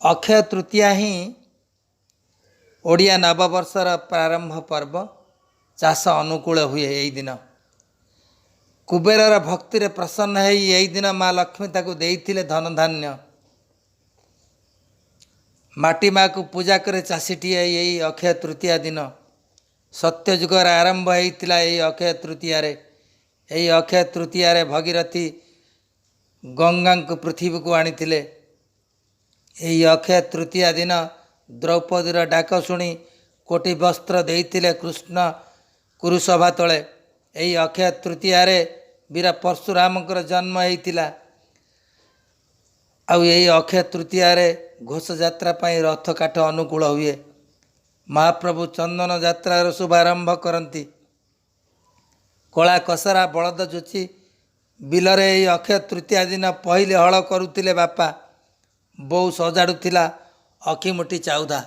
ଅକ୍ଷୟ ତୃତୀୟା ହିଁ ଓଡ଼ିଆ ନବବର୍ଷର ପ୍ରାରମ୍ଭ ପର୍ବ। ଚାଷ ଅନୁକୂଳ ହୁଏ ଏଇ ଦିନ। କୁବେରର ଭକ୍ତିରେ ପ୍ରସନ୍ନ ହେଇ ଏଇ ଦିନ ମା ଲକ୍ଷ୍ମୀ ତାକୁ ଦେଇଥିଲେ ଧନଧାନ୍ୟ। ମାଟି ମାକୁ ପୂଜା କରେ ଚାଷୀଟିଏ ଏଇ ଅକ୍ଷୟ ତୃତୀୟା ଦିନ। ସତ୍ୟଯୁଗର ଆରମ୍ଭ ହେଇଥିଲା ଏଇ ଅକ୍ଷୟ ତୃତୀୟାରେ। ଏଇ ଅକ୍ଷୟ ତୃତୀୟାରେ ଭଗୀରଥୀ ଗଙ୍ଗାଙ୍କୁ ପୃଥିବୀକୁ ଆଣିଥିଲେ। ଏହି ଅକ୍ଷୟ ତୃତୀୟା ଦିନ ଦ୍ରୌପଦୀର ଡାକ ଶୁଣି କୋଟି ବସ୍ତ୍ର ଦେଇଥିଲେ କୃଷ୍ଣ କୁରୁସଭା ତଳେ। ଏହି ଅକ୍ଷୟ ତୃତୀୟାରେ ବୀର ପରଶୁରାମଙ୍କର ଜନ୍ମ ହେଇଥିଲା। ଆଉ ଏହି ଅକ୍ଷୟ ତୃତୀୟାରେ ଘୋଷଯାତ୍ରା ପାଇଁ ରଥ କାଠ ଅନୁକୂଳ ହୁଏ। ମହାପ୍ରଭୁ ଚନ୍ଦନ ଯାତ୍ରାର ଶୁଭାରମ୍ଭ କରନ୍ତି। କଳା କସରା ବଳଦ ଯୋଚି ବିଲରେ ଏହି ଅକ୍ଷୟ ତୃତୀୟା ଦିନ ପହିଲି ହଳ କରୁଥିଲେ ବାପା। ବୋଉ ସଜାଡ଼ୁଥିଲା ଅଖିମୁଠି ଚାଉଦା।